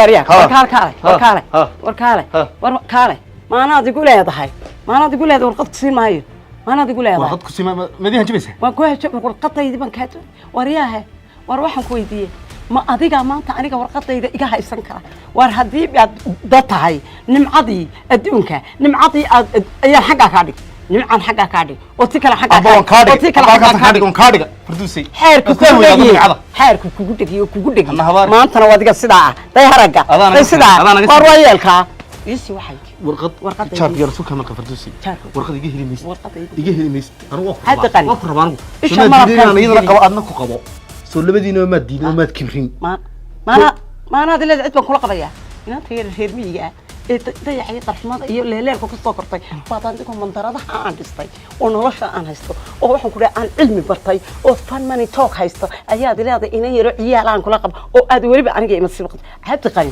Waryaa, Ha. war kaale, kaale, war Ha. kaale, Ha. war kaale, Ha. war kaale. Maanaad igu leedahay? Maanaad igu leedahay warqad ku siin maayo? Maanaad igu leedahay? Warqad ku sii madii hanjabaysa. Waan ku hesho warqadaydi baan kaa doon. Waryaahe, war waxaan ku weydiiyey, ma adigaa maanta aniga warqadayda iga haysan kara? War haddii aad dad tahay, nimcadii adduunka, nimcadii aad ayaan xaggaa kaa dhig, nimcaan xaggaa kaa dhig, oo ti kale xaggaa Amba waan kaa oo ti dhigay, kale amba xaggaa halkaasaan kaa kaa dhigay, dhig. Waan kaa dhiga, Farduusay. Xeerka Waad ku kugu weydaado dhegiye, nimcada. Xeerka kugu dhegiye oo kugu dhegiye. Hanna habaari. Maantana waa adiga sidaa ah, day haragga, Adaa naga day sidaa. adaa naga War sii. waa yeelkaa iisi waxay Warqad Warqadayda. Jaarka yar soo kama Farduusay. Jaarka. Warqad iga heli maysid. Warqadayda. Iga heli maysid. Anigu waan ku Hadda rabaa. qani. Waan ku rabaa anigu. Isha Soo maad malabkaan diidin inaan iyadana ku qabo, adna ku qabo. Soo labadiinaba maad diidin oo maad kibrin. Maana maanaad leed cid baan kula qabayaa. Inanta yar reer miyiga ah ee dayaca iyo darxumada iyo leeleelka ku soo kortay baad adigoo mandaradaha aan dhistay oo nolosha aan haysto oo waxaan ku dhahay aan cilmi bartay oo fun money talk haysto ayaad leedahay inan yaro ciyaal aan kula qabo oo aad weliba aniga ima sii baqdo, Cabdi Qani.